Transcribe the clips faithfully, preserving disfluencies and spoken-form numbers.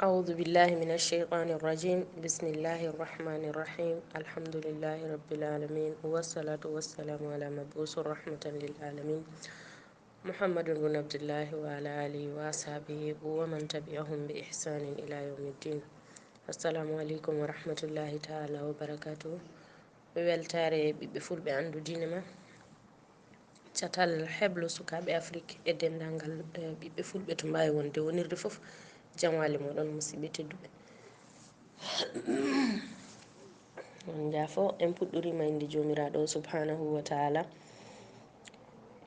أعوذ بالله من الشيطان الرجيم. بسم الله الرحمن الرحيم. الحمد لله رب العالمين، والصلاة والسلام على مبعوث رحمة للعالمين، محمد بن عبد الله، وعلى آله وأصحابه ومن تبعهم بإحسان إلى يوم الدين. السلام عليكم ورحمة الله تعالى وبركاته. Weltaare ɓiɓɓe fulɓe, anndu diine ma. Catal heblo sukaaɓe Afrik e denndaangal, eh, ɓiɓɓe fulɓe to mbaawi wonde wonirde fof. Jam waali moɗon, musidɓe tedduɓe. On njaafo, en puɗɗoriima innde Joomiraaɗo subhanahu wa taala.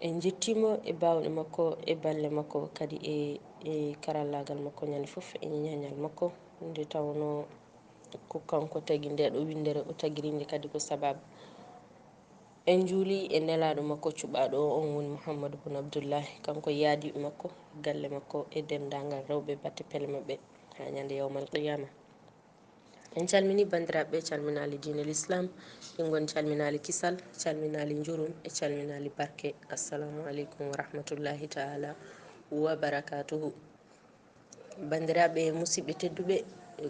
En njettiimo e baawɗe makko, e balle makko, kadi e, e karallaagal makko ñande fof, e ñeeñal makko. Nde tawnoo ko kanko tagi nde ɗo winndere, o tagiri nde kadi ko sababu. En njuuli e nelaaɗo makko cuɓaaɗo o, on woni Muhammadu bun Abdullahi, kanko e yaadiiɓe makko, galle makko, e denndaangal rewɓe batte pele maɓɓe haa ñande yawmal qiyama. En calmini banndiraaɓe, calminaali diine l'islam, ɗin ngoni calminaali kisal, calminaali njurum, e calminaali barke. Assalamu aleykum wa rahmatullahi taala wa barakatuhu. Banndiraaɓe, musidɓe tedduɓe,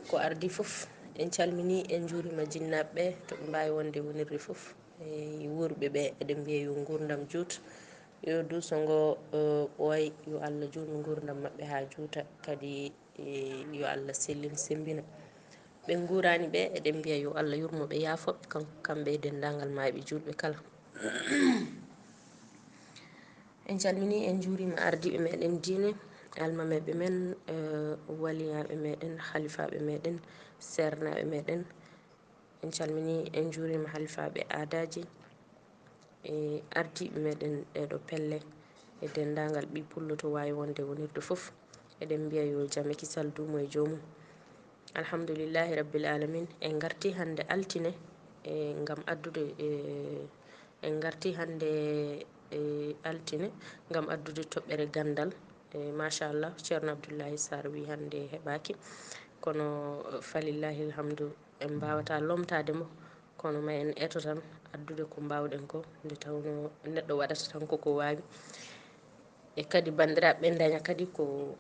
ko ardi fof, en calmini, en njuurima jinnaaɓe to ɓe mbaawi wonde wonirde fof. E wuurɓe ɓe, eɗen mbiya yo nguurndam juut, yo duuso ngo, eh, ɓooy, yo Allah juut nguurndam maɓɓe haa juuta, kadi, eh, yo Allah sellin semmbina. Ɓe nguuraani ɓe, eɗen mbiya yo Allah yurmo ɓe, yaafo ɓe, kan-, kamɓe e denndaangal maayɓe juulɓe kala. En calmini, en njuurima ardiiɓe meɗen diine, almameeɓe men, eh, waliyaaɓe meɗen, halifaaɓe meɗen, seernaaɓe meɗen. En calmini, en njuurima halifaaɓe aadaaji, e ardiiɓe meɗen ɗeeɗo pelle, e denndaangal ɓii pullo to waawi wonde wonirde fof. Eɗen mbiya yo jam e kisal duumo e joomum. Alhamdulillahi Rabbil Alamin, en ngarti hannde altine, e ngam addude, e, en ngarti hannde, e, altine ngam addude toɓɓere ganndal. E, machallah, Ceerno Abdullahi Sarr wi hannde heɓaaki, kono, falillahi alhamdu, en mbaawata lomtaade mo, kono ma en eto tan addude ko mbaawɗen ko, nde tawnoo neɗɗo waɗata tan ko ko waawi. E kadi banndiraaɓe ɓe ndaña kadi ko,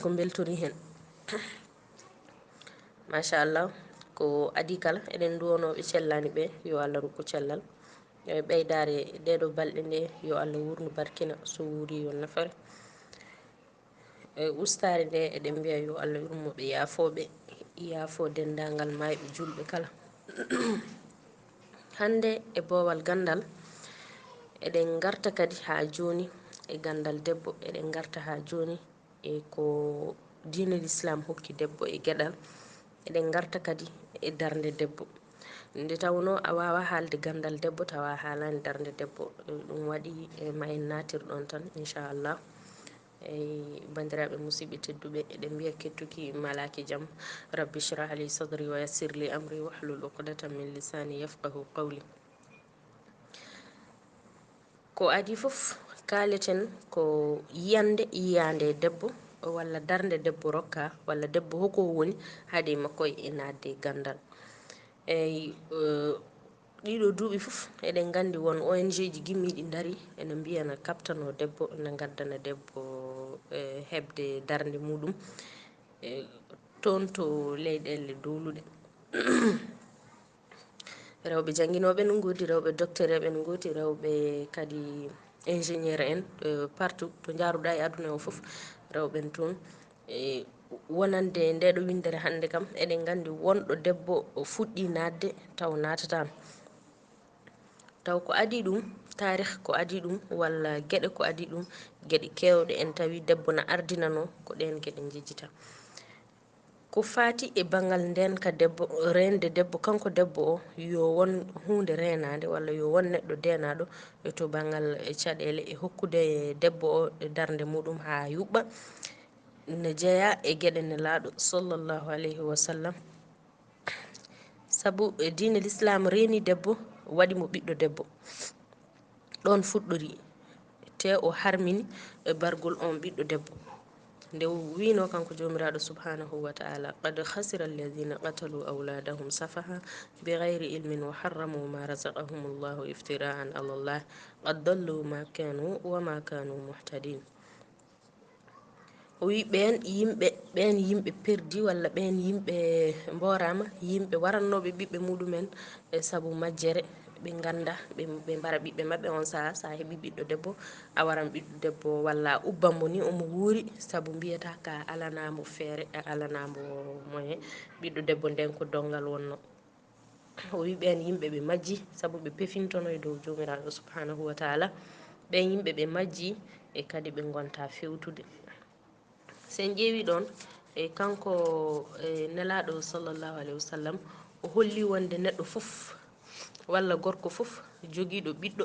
ko mbeltori heen. Machallah, ko adii kala, eɗen nduwanoo ɓe cellaani ɓe, yo Allah rokku cellal. E ɓeydaare ɗeeɗo balɗe nde, yo Allah wuurnu barkina, so wuuri yo nafore. E ustaare nde, eɗen mbiya yo Allah yurmo ɓe, yaafo ɓe, yaafo denndaangal maayɓe juulɓe kala. Hannde e boowal ganndal, eɗen ngarta kadi haa jooni e ganndal debbo, eɗen ngarta haa jooni e ko diine l'islam hokki debbo e geɗal, eɗen ngarta kadi e darnde debbo. Nde tawnoo a waawaa haalde ganndal debbo tawa a haalaani darnde debbo, ɗum waɗi, e, ma en naatir ɗoon tan, inchallah. Eyi, banndiraaɓe musidɓe tedduɓe, eɗen mbiya kettuki malaaki jam. Rabbi shrah li sadri wa yassir li amri wahlul uqdatan min lisani yafqahu qawli. Ko adii fof, kaaleten ko yiyannde yiyaande e debbo, walla darnde debbo rokka, walla debbo hoko woni, haade makko e naatde e ganndal. Eyi, eh, ɗiɗo duuɓi fof, eɗen nganndi won O N G ji gimmiiɗi ndarii, ene mbiya na kaɓtanoo debbo, ene ngaddana debbo, eh, heɓde darnde muɗum, eh, toon to leyɗeele dowluɗe. Rewɓe jannginooɓe no ngoodi, rewɓe docteur en no ngoodi, rewɓe kadi ingénieur en, eh, partout to njaaruɗaa e aduna o fof, rewɓe no toon. E wonande nde ɗo winndere hannde kam, eɗen nganndi wonɗo debbo o fuɗɗii naatde taw naatataano. Taw ko adii ɗum, taarih ko adii ɗum, walla geɗe ko adii ɗum, geɗe keewɗe en tawi debbo na ardinanoo, ko ɗeen geɗe njejjita. Ko faati e banngal ndeenka debbo, reende debbo, kanko debbo o, yo won huunde reenaande walla yo won neɗɗo deenaaɗo e to banngal caɗeele e hokkude debbo o darnde muɗum haa yuɓɓa, ne jeyaa e geɗe Nelaaɗo sallallahu alayhi wa sallam. Sabu, e diine l'islam reeni debbo, waɗi mo ɓiɗɗo debbo. Ɗoon fuɗɗori, te o harmini e bargol oon ɓiɗɗo debbo. Nde o wiino kanko Joomiraaɗo subhanahu wa ta'ala, "Qad khasira alladhina qatalu awladahum safaha bighayri ilmin wa harramu ma razaqahumullahu iftira'an ala Allah. Qad dallu ma kanu wa ma kanu muhtadin." O wi ɓeen yimɓe, ɓeen yimɓe perdi walla ɓeen yimɓe mboraama, yimɓe warannooɓe ɓiɓɓe muɗumen e sabu majjere, ɓe ngannda, ɓe, ɓe mbara ɓiɓɓe maɓɓe on saha, sa heɓi ɓiɗɗo debbo, a waran ɓiɗɗo debbo walla a ubban mo ni omo wuuri, sabu mbiyata ka alanaa mo feere, a alanaa mo moyen. Ɓiɗɗo debbo nden ko donngal wonno. O wi ɓeen yimɓe ɓe majji, sabu ɓe pefintono e dow Joomiraaɗo subhanahu wa taala. Ɓeen yimɓe ɓe majji, e kadi ɓe ngonta fewtude. So en ƴeewi ɗon, e kanko, e Nelaaɗo sallallahu alayhi wa sallam, o holli wonde neɗɗo fof, walla gorko fof, jogiiɗo ɓiɗɗo,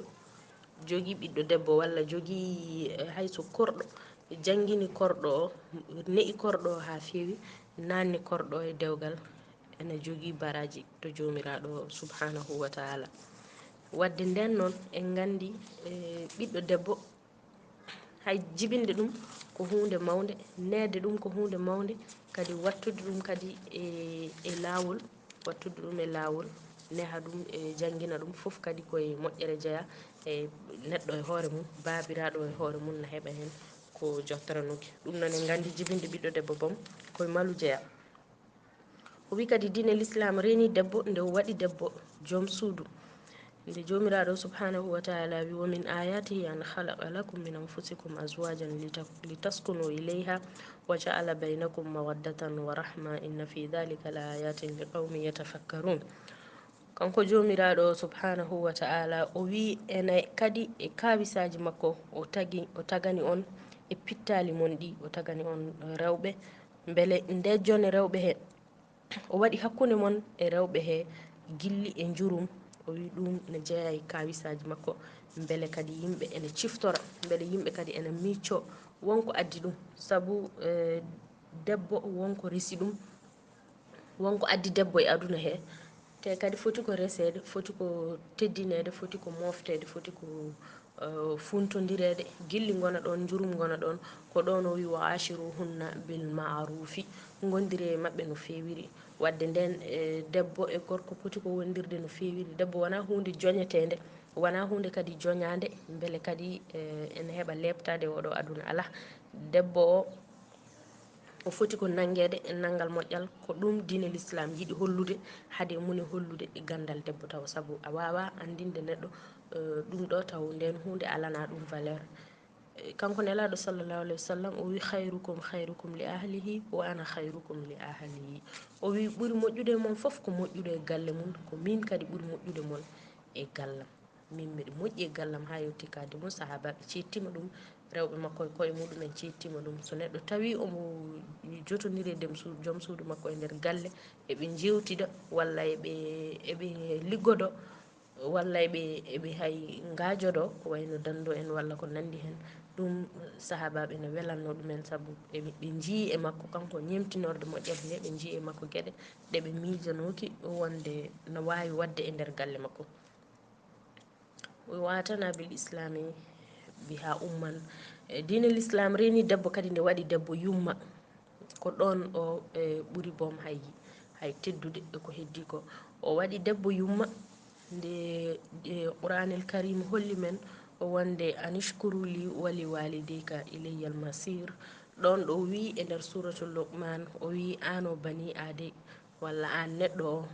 jogii ɓiɗɗo debbo, walla jogii, e, hay so korɗo, janngini korɗo o, ne'i korɗo o haa feewi, naanni korɗo o e dewgal, ene jogii baraaji to Joomiraaɗo subhanahu wa taala. Wadde nden noon, en nganndi, e, ɓiɗɗo debbo, hay jibinde ɗum ko huunde mawnde, neede ɗum ko huunde mawnde, kadi wattude ɗum kadi e, e laawol, wattude ɗum e laawol, neha ɗum e janngina ɗum fof kadi koye moƴƴere jeya, e neɗɗo e hoore mum, baabiraaɗo e hoore mum na heɓa heen ko jottoranoki. Ɗum noon en nganndi jibinde ɓiɗɗo debbo boom koye malu jeya. O wi kadi diine l'islam reeni debbo nde o waɗi debbo joom suudu. Nde Joomiraaɗo subhanahu wa taala wi, "Wa min ayatihi an khalaqa lakum min anfusikum azwajan lita-, litaskunu ilayha wa ja'ala baynakum mawaddatan wa rahma inna fi dhalika la ayatin li qawmin yatafakkarun." Kanko Joomiraaɗo subhanahu wa taala o wi, ene kadi e kaawisaaji makko o tagi, o tagani on e pittaali mon ɗi, o tagani on rewɓe, mbele nde jone rewɓe he o waɗi hakkunde mon e rewɓe he gilli e njurum. O wi ɗum ne jeeya e kaawisaaji makko, mbele kadi yimɓe ene ciftora, mbele yimɓe kadi ene micco wonko addi ɗum, sabu, eh, debbo wonko resi ɗum, wonko addi debbo e aduna he, te kadi foti ko reseede, foti ko teddineede, foti ko mofteede, foti ko, eh, funtondireede, gilli ngona ɗon, njurum ngona ɗon. Ko ɗon o wi, "Wa ashiruhunna bil ma'rufi", ngondire e maɓɓe no feewiri. Wadde nden, eh, debbo e gorko poti ko wondirde no feewiri. Debbo wona huunde joñeteende, wona huunde kadi joñaande, mbele kadi, eh, ene heɓa leeptaade e oɗo aduna. Alaa, debbo o, o foti ko nanngeede e nanngal moƴƴal. Ko ɗum diine l'islam yiɗi hollude, hade mum e hollude e ganndal debbo taw, sabu a waawaa anndinde neɗɗo, eh, ɗum ɗo taw ndeen huunde alanaa ɗum valeur. Eh, kanko Nelaaɗo sallallahu alayhi wa sallam, o wi, "Khayrukum khayrukum li ahlihi wa ana khayrukum li ahlihi." O wi, "Ɓuri moƴƴude e mon fof ko moƴƴude e galle mum, ko min kadi ɓuri moƴƴude mon e gallam." Min miɗo moƴƴi e gallam haa yetti ka de mum, sahaabaaɓe ceettiima ɗum, rewɓe makko e koye muɗumen ceettiima ɗum. So neɗɗo tawi omo jotondiri e dem su-, joom suudu makko e nder galle, eɓe njeewtida, walla eɓe, eɓe liggodo, walla eɓe, eɓe hay ngaajodo, ko wayno danndo en walla ko nanndi heen, ɗum sahaabaaɓe ne welanno ɗumen, sabu eɓe, ɓe njii e makko kanko ñeemtinorde moƴƴere nde, ɓe njii e makko geɗe ɗe ɓe miijanooki wonde no waawi waɗde e nder galle makko. Watana bil islami biha umman. E diine l'islam reeni debbo kadi nde waɗi debbo yumma. Ko ɗon o, e, ɓuri boom hay, hay teddude e ko heddi ko. O waɗi debbo yumma nde, e, Qur'anil Karim holli men o wonde, "Anishkuru li wa li walidayka ilayyal masir." Ɗon ɗo o wi e nder suratul Luqman, o wi, "An o bani aade." Walla aan neɗɗo o,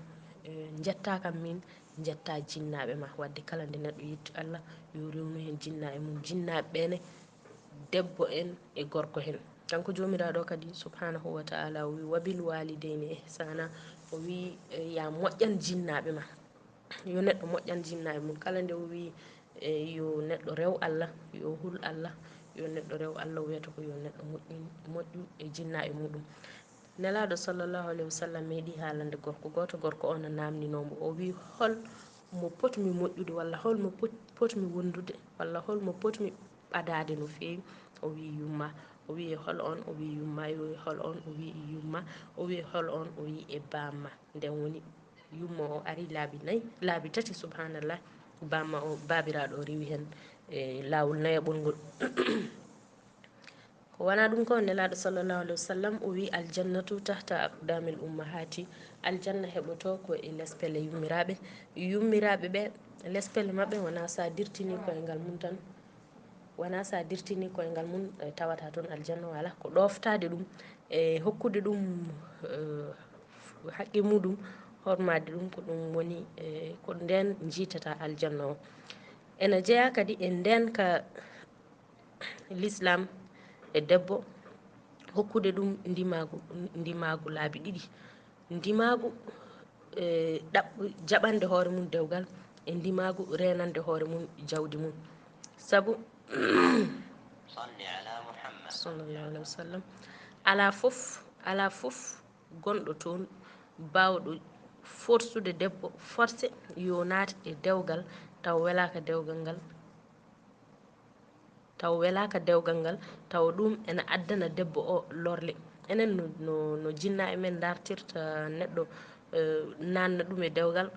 eh, njettaa kam min, njettaa jinnaaɓe ma. Wadde kala nde neɗɗo yetti Allah, yo rewnu heen jinnaaɓe mum. Jinnaaɓe ɓe ne, debbo en e gorko heen. Kanko Joomiraaɗo kadi, subhanahu wa ta'ala, o wi, "Wa bil walidayni ihsana." O wi, eh, "Yaa moƴƴan jinnaaɓe ma." Yo neɗɗo moƴƴan jinnaaɓe mum. Kala nde o wi, eh, yo neɗɗo rew Allah, yo hul Allah, yo neɗɗo rew Allah, o wiyata ko yo neɗɗo moƴƴin, moƴƴu e jinnaaɓe muɗum. Nelaaɗo sallallahu alayhi wa sallam meeɗi haalande gorko gooto, gorko o no naamninoo mo, o wi, "Hol mo potmi moƴƴude, walla hol mo pot-, potmi wondude, walla hol mo potmi ɓadaade no feewi?" O wi, "Yumma." O wi, "E hol on?" O wi, "Yumma." O wi, "E hol on?" O wi, "Yumma." O wi, "E hol on?" O wi, "E bamma." Nden woni yumma o ari laabi nayi, laabi tati, subhanallah, bamma o, baabiraaɗo o rewi heen e laawol nayaɓol ngol. Ko wona ɗum ko, Nelaaɗo sallallahu alayhi wa sallam o wi, "Aljannatu tahta aqdamil ummahati." Aljanna heɓoto ko e lespele yummiraaɓe. Yummiraaɓe ɓe, lespele maɓɓe wona sa dirtini koyngal mum tan, Wonaa so a dirtini koyngal mum, e, tawata toon aljanna o alaa. Ko ɗooftaade ɗum, e hokkude ɗum, e, haqqe muɗum, hormaade ɗum, ko ɗum woni, e, ko ndeen njiytata aljanna o. Ena jeyaa kadi e ndeen ka l'islam e debbo, hokkude ɗum ndimaagu, ndimaagu laabi ɗiɗi. Ndimaagu, e, ɗaɓ-, jaɓande hoore mum dewgal, e ndimaagu reenande hoore mum jawdi mum. Sabu, صل على محمد. Sallallahu alayhi wa sallam, alaa fof, alaa fof gonɗo toon baawɗo forsude debbo, forcé yo naat e dewgal, taw welaaka dewgal ngal, taw welaaka dewgal ngal, taw ɗum ena addana debbo o lorle. Enen no, no, no jinnaaɓe men ndartirta neɗɗo, e, naatna ɗum e dewgal,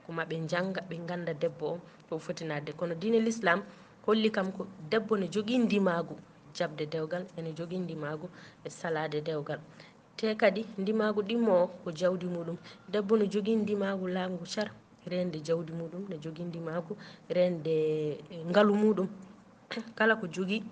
ko ma ɓe njannga, ɓe ngannda debbo o ko foti naatde. Kono diine l'islam holli kam ko debbo ne jogii ndimaagu jaɓde dewgal, ene jogii ndimaagu e salaade dewgal. Te kadi ndimaagu ɗimmo o ko jawdi muɗum. Debbo no jogii ndimaagu laamu ngu car, reende jawdi muɗum, no jogii ndimaagu reende, e, ngalu muɗum. Kala ko jogii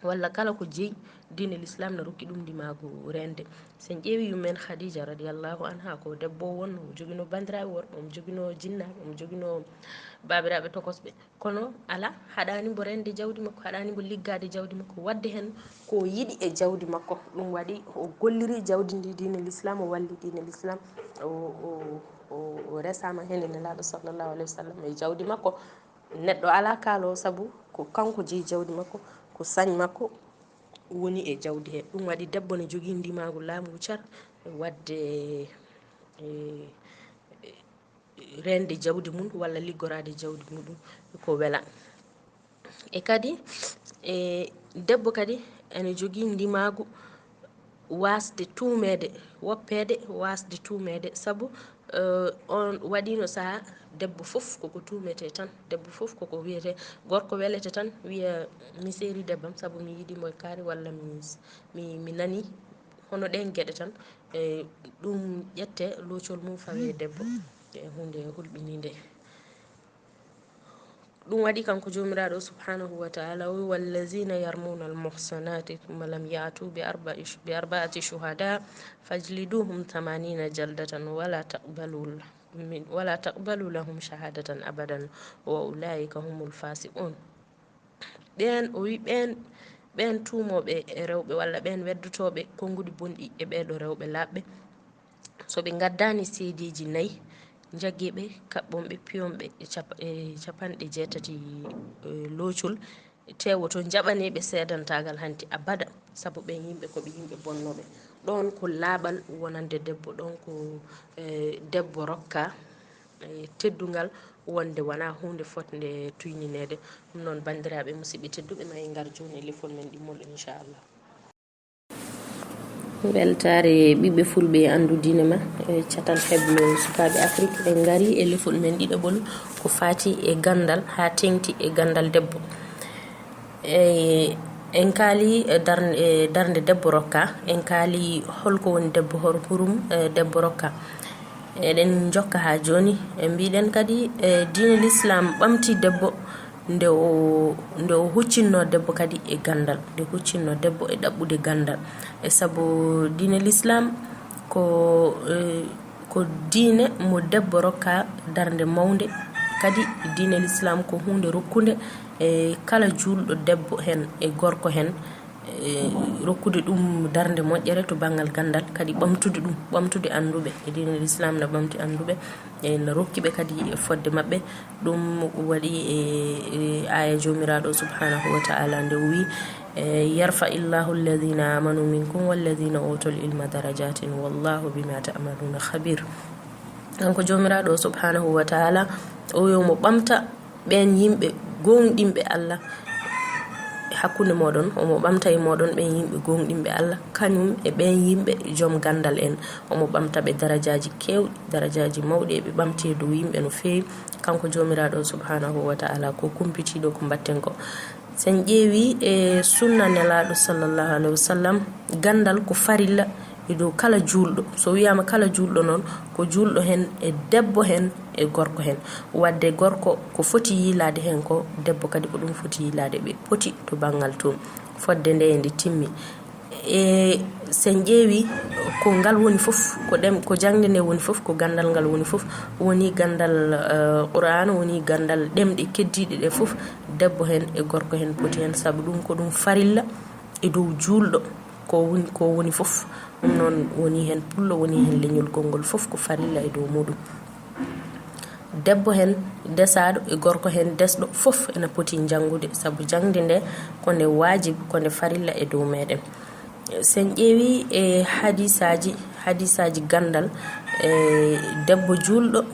walla kala ko jeyi, diine l'islam no rokki ɗum ndimaagu reende. So en ƴeewi yummen Khadija radiyallahu anha, ko debbo o wonno, omo joginoo banndiraaɓe worɓe, omo joginoo jinnaaɓe, omo joginoo baabiraaɓe tokosɓe. Kono alaa, haɗaani mbo reende jawdi makko, haɗaani mbo liggaade jawdi makko, waɗde heen ko o yiɗi e jawdi makko. Ɗum waɗi o golliri jawdi ndi diine l'islam, o walli diine l'islam, o, o, o, o resaama heen e Nelaaɗo sallallahu alayhi wa sallam e jawdi makko. Neɗɗo alaa kaaloowo, sabu ko kanko jeyi jawdi makko, ko sañ makko woni e jawdi he. Ɗum waɗi debbo ne jogii ndimaagu laamu ngu car, waɗde, e, e, reende jawdi mum walla liggoraade jawdi muɗum ko wela. E kadi, e, debbo kadi ene jogii ndimaagu waasde tuumeede, woppeede, waasde tuumeede, sabu, eh, on waɗiino sahaa debbo fof koko tuumetee tan, debbo fof koko wiyetee, gorko welete tan wiya mi seeri debbam sabu mi yiɗi mo e kaari walla mi, mi, mi nani hono ɗeen geɗe tan, eh, ɗum ƴette loocol mum fawe e debbo, e huunde hulɓiniinde. Ɗum waɗi kanko Joomiraaɗo subhanahu wa ta'ala o wi, "Wallazina yarmuna al-muhsanati thumma lam ya'tu bi arba'i sh-, bi arba'ati shuhada fajliduhum thamanina jaldatan wala taqbalu la-, min, wala taqbalu lahum shahadatan abadan wa ulaika humul fasiqun." Ɓeen, o wi, ɓeen, ɓeen tuumooɓe e rewɓe walla ɓeen weddotooɓe konnguɗi bonɗi e ɓeeɗo rewɓe laaɓɓe, so ɓe ngaddaani seedeeji nayi, njagee ɓe, kaɓɓon ɓe, piyon ɓe e capa-, e capanɗe jeetati, e, loocol, te woto njaɓanee ɓe seedantaagal hanti abada, sabu ɓeen yimɓe ko ɓe yimɓe bonnooɓe. Ɗoon ko laaɓal wonande debbo, ɗoon ko, e, debbo rokka, e, teddungal wonde wonaa huunde fotnde tuynineede. Ɗum noon, banndiraaɓe musidɓe tedduɓe, ma en ngar jooni e lefol men ɗimmol, inchallah. Weltaare ɓiɓɓe fulɓe e anndu diine ma, e catal heblo sukaaɓe Afrik, en ngarii e lefol men ɗiɗaɓol ko faati e ganndal, haa teeŋti e ganndal debbo. E, en kaalii, e, darn-, e darnde debbo rokka, en kaalii hol ko woni debbo hor-, hurum, e, debbo rokka. Eɗen njokka haa jooni, e mbiɗen kadi, e, diine l'islam ɓamti debbo nde o, nde o huccinnoo debbo kadi e ganndal, nde huccinnoo debbo e ɗaɓɓude ganndal. E sabu diine l'islam ko, e, ko diine mo debbo rokka darnde mawnde, kadi diine l'islam ko huunde rokkunde, e, kala juulɗo debbo heen e gorko heen, e, rokkude ɗum darnde moƴƴere to banngal ganndal, kadi ɓamtude ɗum, ɓamtude annduɓe. E diine l'islam na ɓamti annduɓe, e, na rokki ɓe kadi e fodde maɓɓe. Ɗum waɗi e, e aaya Joomiraaɗo subhanahu wa ta'ala nde o wi, e, "Yarfa illahu alladhina amanu minkum walladhina utul ilma darajatin wallahu bima ta'maluna khabir." Kanko Joomiraaɗo subhanahu wa ta'ala o wi omo ɓamta ɓeen yimɓe gooŋɗinɓe Allah hakkunde mooɗon, omo ɓamta e mooɗon ɓeen yimɓe gooŋɗinɓe Allah, kañum e ɓeen yimɓe joom ganndal en. Omo ɓamta ɓe darajaaji keewɗi, darajaaji mawɗi eɓe ɓamti e dow yimɓe no feewi. Kanko Joomiraaɗo subhanahu wa ta'ala ko kumpitiiɗo ko mbaɗten ko. So en ƴeewi e sunna Nelaaɗo sallallahu alayhi wa sallam, ganndal ko farilla Dow kala juulɗo, so wiyaama kala juulɗo noon, ko juulɗo heen e debbo heen e gorko heen. Wadde gorko ko foti yiilaade heen ko, debbo kadi ko ɗum foti yiilaade, ɓe poti to banngal toon. Fodde nde nde timmi. E sen ƴeewi ko ngal woni fof, ko ɗem, ko jaŋde nde woni fof, ko ganndal ngal woni fof, woni ganndal, eh, Qur'an, woni ganndal ɗemɗe keddiiɗe ɗe fof, debbo heen e gorko heen poti heen, sabu ɗum ko ɗum farilla e dow juulɗo, ko woni, ko woni fof. Ɗum noon woni heen pullo, woni heen leñol, konngol fof ko farilla e dow muɗum. Debbo heen desaaɗo e gorko heen desɗo fof ena poti janngude, sabu jaŋde nde ko nde waajib, ko nde farilla e dow meɗen. Sen ƴeewi e hadisaaji, hadisaaji ganndal, e debbo juulɗo,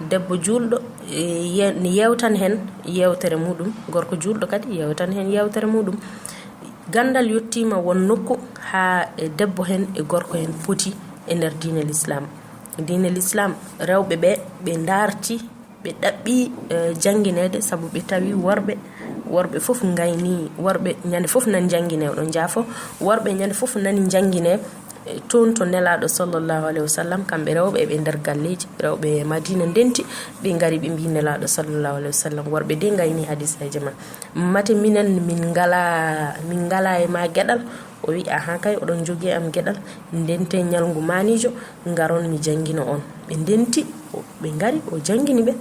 debbo juulɗo, e ye-, ne yeewtan heen yeewtere muɗum, gorko juulɗo kadi yeewtan heen yeewtere muɗum. Ganndal yettiima won nokku haa e debbo heen e gorko heen poti e nder diine Lislaam. Diine Lislaam, rewɓe ɓe, ɓe ndaarti, ɓe ɗaɓɓi, eh, janngineede, sabu ɓe tawi worɓe, worɓe fof ngayni, worɓe ñande fof nani njannginee, oɗon njaafo, worɓe ñande fof nani njannginee, eh, toon to Nelaaɗo sallallahu alayhi wa sallam, kamɓe rewɓe eɓe nder galleeji, rewɓe e Madina ndenti, ɓe ngari ɓe mbii Nelaaɗo sallallahu alayhi wa sallam, worɓe de ngayni hadiseeje ma. Mate minen min ngalaa, min ngalaa e ma geɗal? O wi, "Ahan kay, oɗon jogii am geɗal, ndente ñalngu maaniijo, ngaron mi janngina on." Ɓe ndenti, o, ɓe ngari, o janngini ɓe.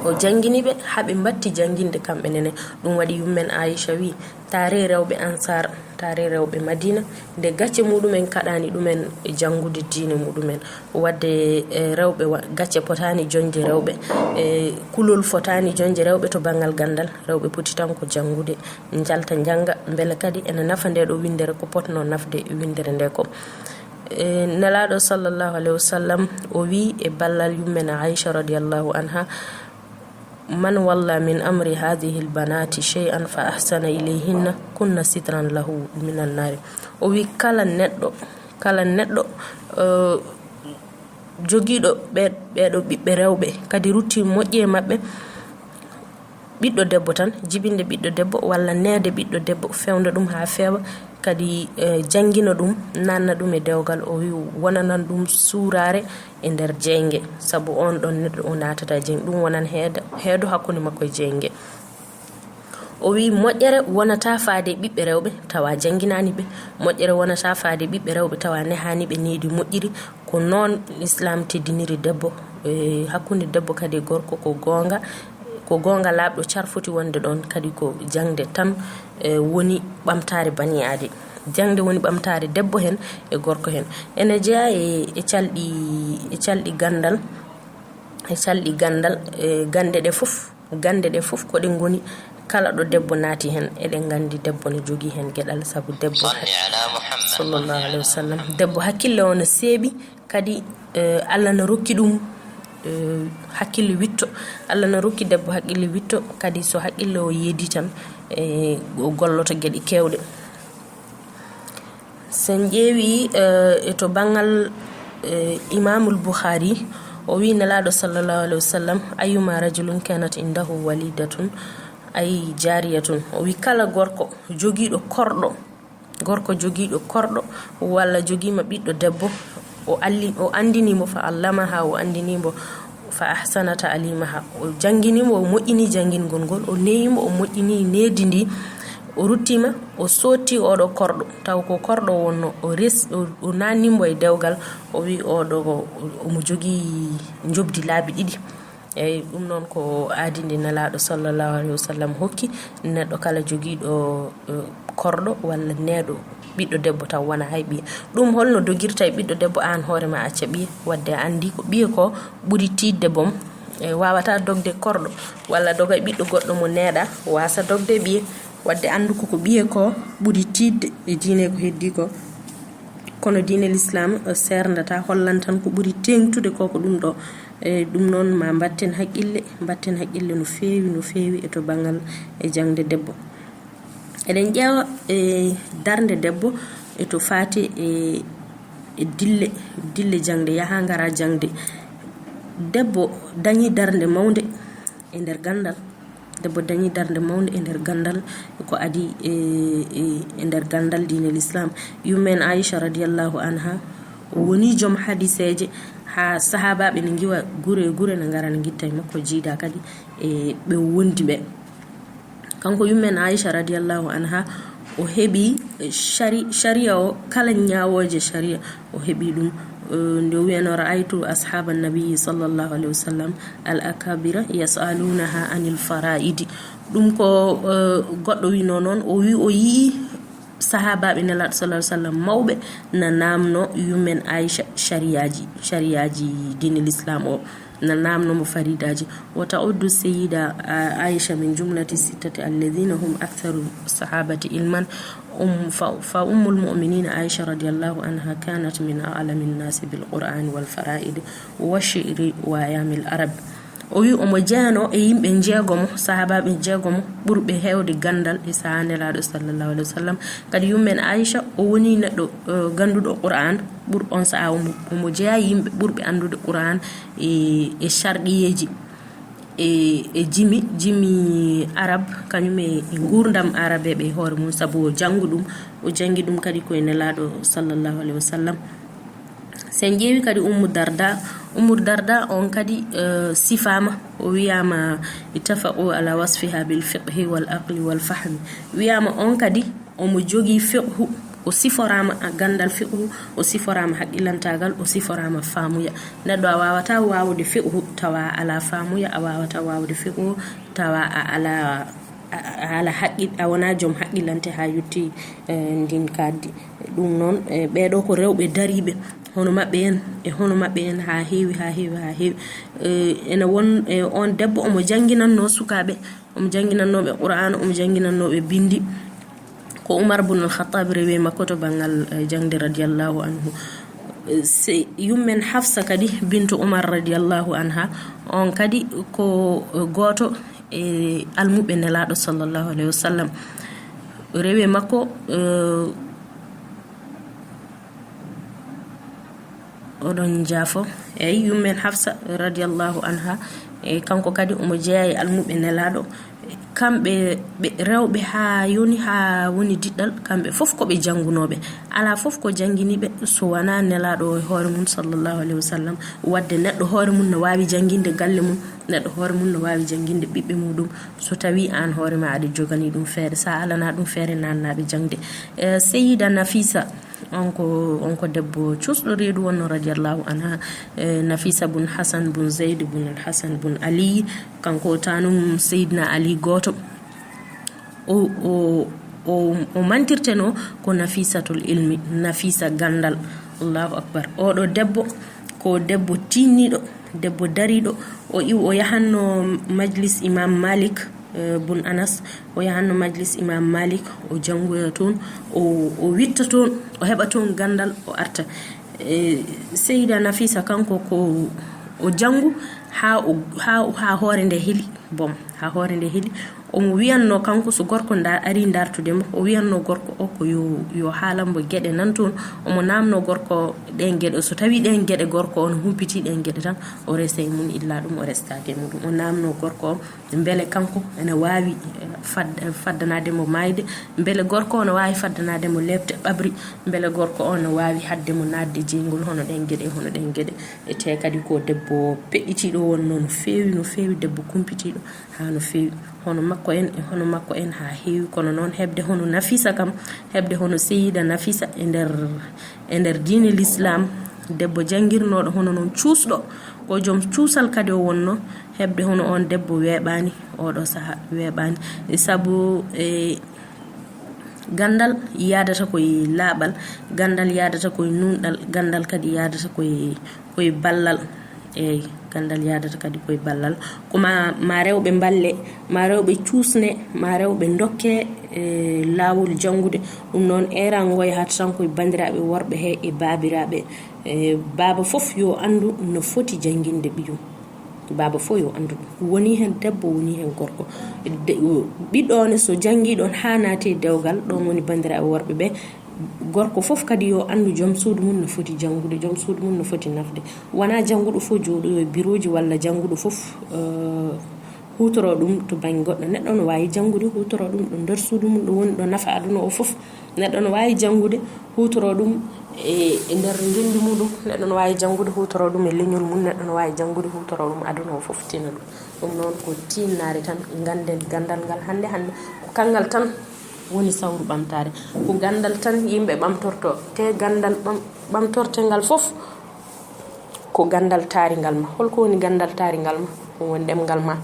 O janngini ɓe, haa ɓe mbatti jannginde kamɓe nene. Ɗum waɗi yummen Aisha wi, "Taare rewɓe Ansaar, taare rewɓe Madina, nde gacce muɗumen kaɗani ɗumen e janngude diine muɗumen." Wadde, eh, rewɓe wa-, gacce potaani joñde rewɓe, eh, kulol fotaani joñde rewɓe to banngal ganndal. Rewɓe poti tan ko janngude, njalta, njannga, mbele kadi ena nafa nde ɗo winndere ko potnoo nafde winndere nde ko. Eh, Nelaaɗo sallallahu alayhi wa sallam, o wi e ballal yummen Aisha radiyallahu anha, "Man walla min amri hadihil banati shay'an fa ahsana ilayhinna kunna sitran lahu minan nari." O wi kala neɗɗo, kala neɗɗo, eh, jogiiɗo ɓe, ɓeeɗo ɓiɓɓe rewɓe, kadi rutti moƴƴi e maɓɓe, ɓiɗɗo debbo tan, jibinde ɓiɗɗo debbo walla neede ɓiɗɗo debbo, fewndo ɗum haa feewa, kadi, eh, janngina ɗum, nanna ɗum e dewgal, o wi wonanan ɗum suuraare e nder jeynge, sabu on ɗon neɗɗo o naatata jeynge, ɗum wonan heedo, heedo hakkunde makko e jeynge. O wi moƴƴere wonata faade ɓiɓɓe rewɓe tawa jannginaani ɓe, moƴƴere wonata faade ɓiɓɓe rewɓe tawa nehaani ɓe needi moƴƴiri. Ko noon Lislaam teddiniri debbo, e hakkunde debbo kadi e gorko ko goonga, ko goonga laaɓɗo car foti wonde ɗoon, kadi ko jaŋde tan, e, woni ɓamtaare banii Aadama. Jaŋde woni ɓamtaare debbo heen e gorko heen. Ene jeyaa e, e calɗi, e calɗi ganndal, e calɗi ganndal, e gannde ɗe fof. Gannde ɗe fof ko ɗe ngoni, kala ɗo debbo naati heen, eɗen nganndi debbo no jogii heen geɗal, sabu debbo, sallallahu alayhi wa sallam, debbo hakkille o no seeɓi, kadi, eh, Allah no rokki ɗum, eh, hakkille witto. Allah no rokki debbo hakkille witto, kadi so hakkille o yeedi tan, eh, o golloto geɗe keewɗe. Sen ƴeewi, eh, e to banngal, eh, Imaamul Bukhari, o wi Nelaaɗo sallallahu alayhi wa sallam, "Ayyuma rajulin kanat indahu walidatun, ay jariyatun." O wi kala gorko jogiiɗo korɗo, gorko jogiiɗo korɗo walla jogiima ɓiɗɗo debbo, o alli-, o anndini mo, fa allamaha, o anndini mo, fa ahsana ta'limaha, o janngini mo, o moƴƴini janngingol ngol, o neewi mo, o moƴƴini needi ndi, o ruttima, o sotti oɗo korɗo, taw ko korɗo wonno, o res-, o, o nanni mo e dewgal, o wi oɗo o, omo jogii njoɓdi laabi ɗiɗi. Eyyi, ɗum noon ko aadi ndi Nelaaɗo sallallahu alayhi wa sallam hokki neɗɗo kala jogiiɗo, eh, korɗo walla neeɗo ɓiɗɗo debbo taw wona hay ɓiye. Ɗum holno dogirta e ɓiɗɗo debbo aan hoore ma acca ɓiye? Wadde a anndi ko ɓiye ko ɓuri tiiɗde boom, e, waawata dogde korɗo walla doga e ɓiɗɗo goɗɗo mo neeɗa, waasa dogde ɓiye. Wadde anndu ko, ko ɓiye ko ɓuri tiiɗde e diine ko heddii ko. Kono diine Lislaam, eh, seerndataa, hollan tan ko ɓuri teeŋtude ko, ko ɗum ɗo. E, ɗum noon ma mbatten haqqille, mbatten haqqille no feewi, no feewi e to banngal e jaŋde debbo. Eɗen ƴeewa e darnde debbo e to faati e, e dille, dille jaŋde, yaha ngara jaŋde. Debbo dañi darnde mawnde e nder ganndal. Debbo dañi darnde mawnde e nder ganndal ko adi e, e, e nder ganndal diine l'islam. Yummen Aisha radiyallahu anha o woni joom hadiseeje haa sahaabaaɓe ne ngiwa gure e gure ne ngara ne ngitta e makko jiida kadi e ɓe wondi ɓe. Kanko yummen Aisha radiyallahu anha o heɓi shari, shari'a o kala ñaawooje shari'a o heɓi ɗum. Eh, nde o wiyano ra'aytu ashaba nabiyi sallallahu alaihi wasallam al akabira yas'alunaha anil fara'idi. Ɗum ko eh, goɗɗo wino noon o wi o yii sahaabaaɓe nelaaɗo sallallahu alaihi wasallam mawɓe na naamno yummen Aisha shari'aaji shari'aaji diine l'islam o na naamno mo faridaaji. Wa ta'uddu sayyida Aisha min jumlati sittati alladhina hum aktharu sahabati ilman. Um, fa, fa ummul mu'minina Aisha radiyallahu anha kanat min a'lamin nasi bil qur'ani wal fara'id wa shi'ri wa ayamil arab. O wi omo jeyanoo e yimɓe njeegomo sahaabaaɓe njeegomo ɓurɓe heewde ganndal e sahaa nelaaɗo sallallahu alaihi wasallam. Kadi yummen Aisha o woni neɗɗo eh, gannduɗo qur'an ɓur on sahaa omo, omo jeyaa yimɓe ɓurɓe anndude qur'an e, e sharɗiyeeji e, e jimi jimi arab kañum e, e nguurndam arabeeɓe e hoore mum sabu o janngu ɗum o janngi ɗum kadi koye nelaaɗo sallallahu alaihi wasallam. Sen ƴeewi kadi ummu darda ummu darda on kadi uh, sifaama o wiyama ittafaqu ala wasfiha bil fiqhi wal aqli wal fahmi. Wiyama on kadi omo jogii fiqhu o siforaama ganndal fiqhu o siforaama haqqilantagal o siforaama faamuya. Neɗɗo a waawata waawude fiqhu tawa a ala faamuya a waawata waawude fiqhu tawa a ala a ala haqqi a wona joom haqqilante haa yotti eh, ndin kaddi. Ɗum noon eh, ɓeeɗo ko rewɓe dariiɓe hono maɓɓe en e hono maɓɓe en haa heewi haa heewi haa heewi. Eh, ene won eh, on debbo omo jannginannoo sukaaɓe omo jannginannooɓe qur'aana omo jannginannooɓe binndi. Ko umar bun al-khattab rewi makko to banngal eh, jaŋde radiyallahu anhu. Eh, se yummen hafsa kadi bintu umar radiyallahu anha on kadi ko eh, gooto e almuɓe nelaaɗo sallallahu alaihi wasallam. Rewi makko eh, oɗon jaafo eyi yummen hafsa radiyallahu anha. E kanko kadi omo jeeya e almuɓe nelaaɗo kamɓe ɓe rewɓe haa yoni haa woni diɗɗal kamɓe fof ko ɓe janngunooɓe. Alaa fof ko jannginiiɓe so wonaa nelaaɗo o e hoore mum sallallahu alaihi wasallam. Wadde neɗɗo hoore mum no waawi jannginde galle mum neɗɗo hoore mum no waawi jannginde ɓiɓɓe muɗum so tawi aan hoore ma aɗa jogani ɗum feere sa alana ɗum feere nannaɓe jangde. Eh, seyida nafisa on ko on ko debbo cuusɗo reedu wonno radiallahu anha. Eh, nafisa bun hasan bun zeydi bun hasan bun ali kanko tanum seyidna ali gooto. O o o o mantirteno ko nafisatul ilmi nafisa gandal. Allahu akbar. Oɗo debbo ko debbo tinniɗo debbo dariɗo. O iw o yahanno majlis imam malik eh, bun anas. O yahanno majlis imam malik o jangoya toon o o witta toon o heɓa toon gandal o arta. Eh, seyida nafisa kanko ko o jangu ha o ha ha hoore nde heli. Bom ha hoore nde heli omo wiyanno kanko so gorko da ari dartude mo o wiyanno gorko o ko yo yo haalanmo geɗe nan toon. Omo namno gorko ɗen geɗe so tawi ɗen geɗe gorko o no humpiti ɗen geɗe tan o resa e mum illa ɗum o restade e muɗum o namno gorko o mbele kanko ene wawi fad- faddanade mo mayde mbele gorko o no wawi faddanade mo lebte ɓabri mbele gorko o no wawi hadde mo nadde jeygol hono ɗen geɗe hono ɗen geɗe. E te kadi ko debbo peɗɗitiɗo wonno no fewi no fewi debbo kumpitiɗo ha no fewi hono makko en e hono makko en ha heewi kono noon hebde hono nafisa kam hebde hono seyida nafisa e nder e nder diine l'islam debbo jangirnoɗo hono noon cuusɗo ko joom cuusal kadi o wonno. Hebde hono on debbo weeɓani oɗo saaha weeɓani sabu e gandal yadata koye laaɓal gandal yadata koye nunɗal gandal kadi yadata koye koye ballal. Eyyi gandal yadata kadi koye ballal koma ma rewɓe mballe ma rewɓe cuusne ma rewɓe dokke e lawol jangude. Ɗum noon erango yahata tan koye bandiraɓe worɓe he e babiraɓe. E baaba foof yo andu no foti janginde ɓiyum. Baaba fof yo anndu ɗum woni heen debbo woni heen gorko. Ɓiɗɗo one so janngi ɗoon haa naati e dewgal ɗoon woni banndiraaɓe worɓe ɓe. Gorko fof kadi yo anndu joom suudu mum no foti janngude joom suudu mum no foti nafde. Wonaa jannguɗo fof jooɗoyo e birooji walla jannguɗo fof eh, huutoro ɗum to bannge goɗɗo. Neɗɗo no waawi janngude, huutoro ɗum ɗo nder suudu mum, ɗo woni ɗo nafa aduna o fof. Neɗɗo no waawi janngude, huutoro ɗum e, e nder ngenndi muɗum. Neɗɗo no waawi janngude, huutoro ɗum e leñol mum. Neɗɗo no waawi janngude, huutoro ɗum aduna o fof, tina ɗum. Ɗum noon ko tinnaare tan, ngannden ganndal ngal hannde, hannde ko kanngal tan woni sawru ɓamtaare. Ko ganndal tan yimɓe ɓamtorto, te ganndal ɓam-, ɓamtorte ngal fof ko ganndal taringal ma. Holko woni ganndal taringal ma? Ɗum woni ɗemngal ma,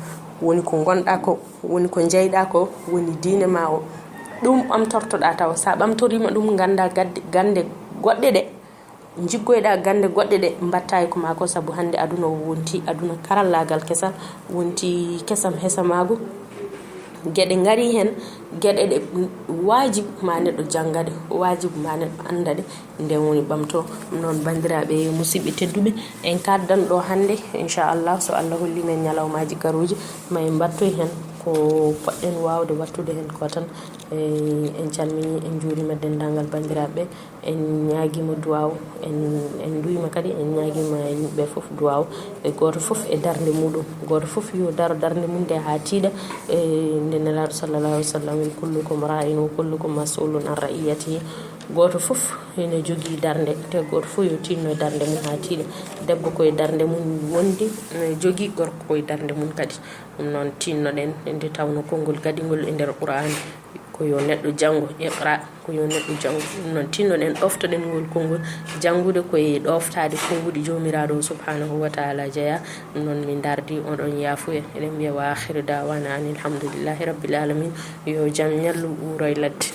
woni ko ngonɗa ko, woni ko njeyɗa ko, woni diine ma o. Ɗum ɓamtortoɗa taw. Sa ɓamtoriima ɗum, ngannda gadde, gannde goɗɗe ɗe, njiggoyɗa gannde goɗɗe ɗe mbatta e ko ma ko, sabu hannde aduna o wonti aduna karallaagal kesal, wonti kesam hesamaagu. Geɗe ngari heen, geɗe ɗe waajib ma neɗɗo jannga ɗe, waajib ma neɗɗo annda ɗe, nden woni ɓamto. Ɗum noon, banndiraaɓe musidɓe tedduɓe, en kaddan ɗo hannde, inchallah, so Allah holli men ñalawmaaji garooji, ma en mbattoy heen ko poɗɗen waawde wattude heen ko tan. E, en calminii, en njuuriima denndaangal banndiraaɓe, en ñaagiima duwaaw, en, en nduwiima kadi, en ñaagiima yimɓe fof duwaaw, e gooto fof e darnde muɗum, gooto fof yo daro darnde mum nde haa tiiɗa, e nde Nelaaɗo sallallahu alaihi wasallam wi: "Kullukum ra'in wa kullukum mas'ulun an ra'iyatihi." Gooto fof ene jogii darnde, te gooto fof yo tinno e darnde mum haa tiiɗa. Debbo ko e darnde mum wondi, e jogii, gorko ko e darnde mum kadi. Ɗum noon, tinnoɗen nde tawno konngol gadingol e nder Qur'an ko yo neɗɗo janngo, iqra, ko yo neɗɗo janngo. Ɗum noon, tinnoɗen, ɗoftoɗen ngol konngol janngude ko e ɗoftaade konnguɗi Joomiraaɗo o subhanahu wa ta'ala jeyaa. Ɗum noon, min ndardi, oɗon yaafuya. Eɗen mbiya: "Wa akhiru da'wana anil hamdulillahi rabbil alamin." Yo jam ñallu, uuro e ladde.